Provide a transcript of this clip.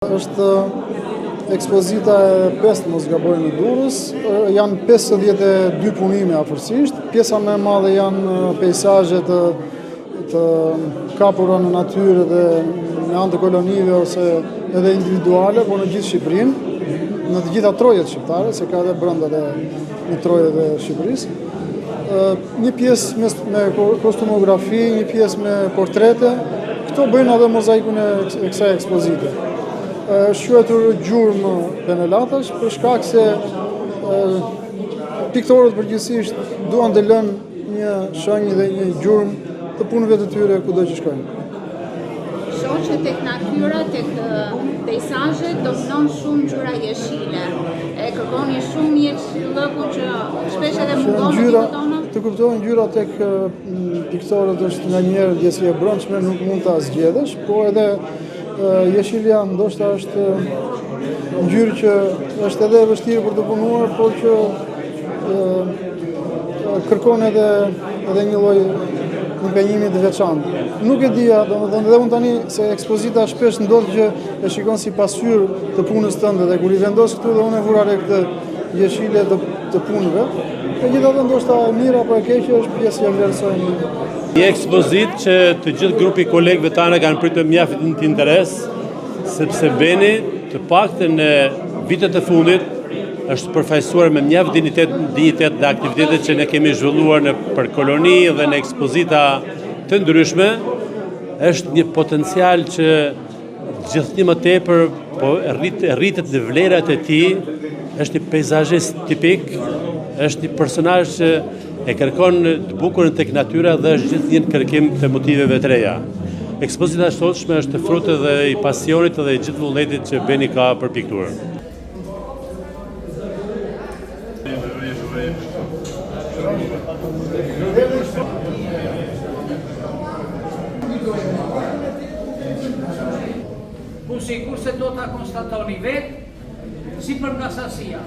Është ekspozita e pestë mos gaboj në Durrës, janë 52 punime afërsisht, pjesa më e madhe janë peisazhe të, të kapura në natyrë dhe me anë të kolonive ose edhe individuale, por në gjithë Shqipërinë, në të gjitha trojet shqiptare, se ka edhe brenda dhe në trojet e Shqipërisë. Një pjesë me, me kostumografi, një pjesë me portrete, këto bëjnë edhe mozaikun e, e kësaj ekspozite. Është quajtur gjurmë penelatash për shkak se piktorët përgjithsisht duan të lënë një shenjë dhe një gjurmë të punëve të tyre kudo që shkojnë. Shoh që tek natyra, tek peisazhet dominon shumë ngjyra jeshile. E kërkoni shumë jeshillëkun që shpesh edhe mungon në ditët tona? Të kuptohen ngjyra tek piktorët është nganjëherë ndjesi e brendshme, nuk mund ta zgjedhësh, po edhe jeshilja ndoshta është ngjyrë që është edhe e vështirë për të punuar, por që kërkon edhe edhe një lloj impenjimi të veçantë. Nuk e dija, domethënë edhe unë tani se ekspozita shpesh ndodh që e shikon si pasqyrë të punës tënde dhe kur i vendos këtu dhe unë e vura re këtë jeshile të, të punëve, megjithatë ndoshta e mirë apo e keqe është pjesë që e vlerësojnë. Një ekspozitë që të gjithë grupi i kolegëve tanë kanë pritur mjaft interes, sepse Beni të paktën në vitet e fundit është përfaqësuar me mjaft dinjitet, dinjitet dhe aktivitetet që ne kemi zhvilluar nëpër koloni dhe në ekspozita të ndryshme, është një potencial që gjithnjë më tepër po rrit, rritet në vlerat e tij, është një peizazhist tipik, është një personazh që e kërkon të bukurën tek natyra dhe është gjithnjë në kërkim të motiveve të reja. Ekspozita e sotshme është frut edhe i pasionit dhe i gjithë vullnetit që Beni ka për pikturën. Ku sikurse do ta konstatoni vetë, si për nga sasia.